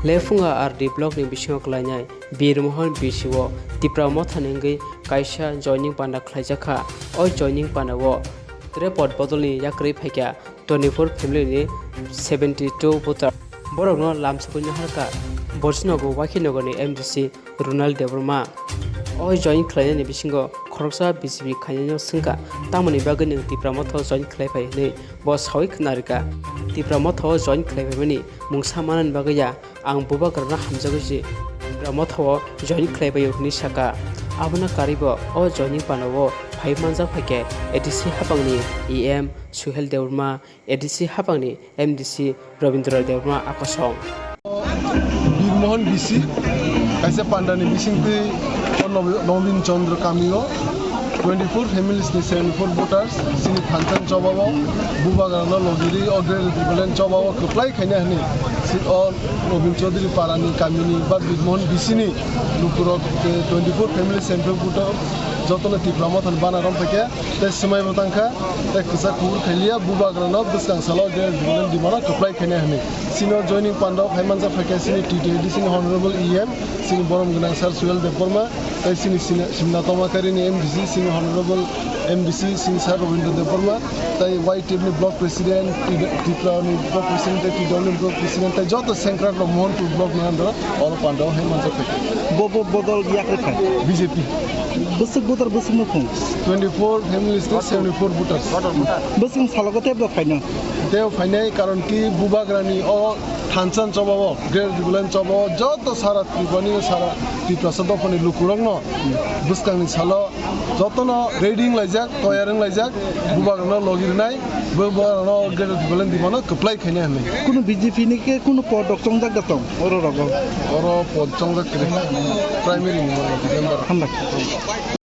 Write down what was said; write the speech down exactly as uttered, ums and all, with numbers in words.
Lephunga R D block ni bisingo kwlainai Bir Mohan B C o Tipra Motha ni wngwi kaisa joining panda khlaijakha. O joining panda o tre pot bodolni yakrwi phaikha twenty-four family ni seventy-two voter. Borokno lamsogwi naharkha Bojinogo Wakhinagar ni M D C Runal Debbarma. O join khlainani bisingo khoroksa B J P khainani swngkha, tamoni bagwi nwng Tipra Motha o join khlai phai hwnwi bo sawi khna rwkha. Tipra Motha o join khlai phaimani mungsa manani bagwi ya, ang bubagrano hamjagwi se Tipra Motha o join khlai bai hwnwi sakha. Abono karwibo o joining panda o phai manjak phaikhe A D C haphangni E M Suhel Debbarma, A D C haphangni M D C Robindra Debbarma akosong. Bir Mohan B C, kaisa pandani bisingtwi o Nobi-, Nobin Chandra kamio twenty-four families ni seventy-four voters, sini thansa ni chobao bubagrano logiri o Greater Tipraland chobao kwplai khaina hwnwi si o Nobin Chaudhary parani kamini ba Bir Mohan B C ni lukurok, eh, twenty-four families seventy-four voter jotono Tipra Mothani bana rom phaikhe. Tei swmai bo tangkha, tei kwchak kubur khailiya, bubagrano bwskang salo Greater Tipraland dimano kwplai khaina hwnwi. Sino joining panda o phai manjak phaikha sini T T A D C ni Honorable E M, sini borom gwnang Sir Suhel Debbarma, tei sini sini Simna Tomakari ni M D C, sini Honorable M D C, sini Sir Robindra Debbarma, tei Y T F ni Block President, T-, Tripura ni Block President, tei T W ni Block President, tei joto sengkrak rok Mohanpur Block ni under o, oro panda o hai manjak phaikha. Bo, bo, bodol yak rwkha? B J P. Bwswk voter bwswk nukhung? Twenty-four families tei seventy-four voters. Bwswk salogo tei bo phaino? Tei phainai karon ki bubagrani o thansa ni chobao, Greater Tipraland chobao joto sara Tripura ni sara Tiprasa dophani lukurokno bwskangni salo jotono ready wnglaijak, toyar wnglaijak, bubagrano logi rwnai, bubagrano Greater Tipraland dimano kwplai khaina hwnwi. Kunu B J P ni khe kunu pod rok chongjak da tong oro rogo? Oro pod chongjak kwrwi, primary ni member. Hambai.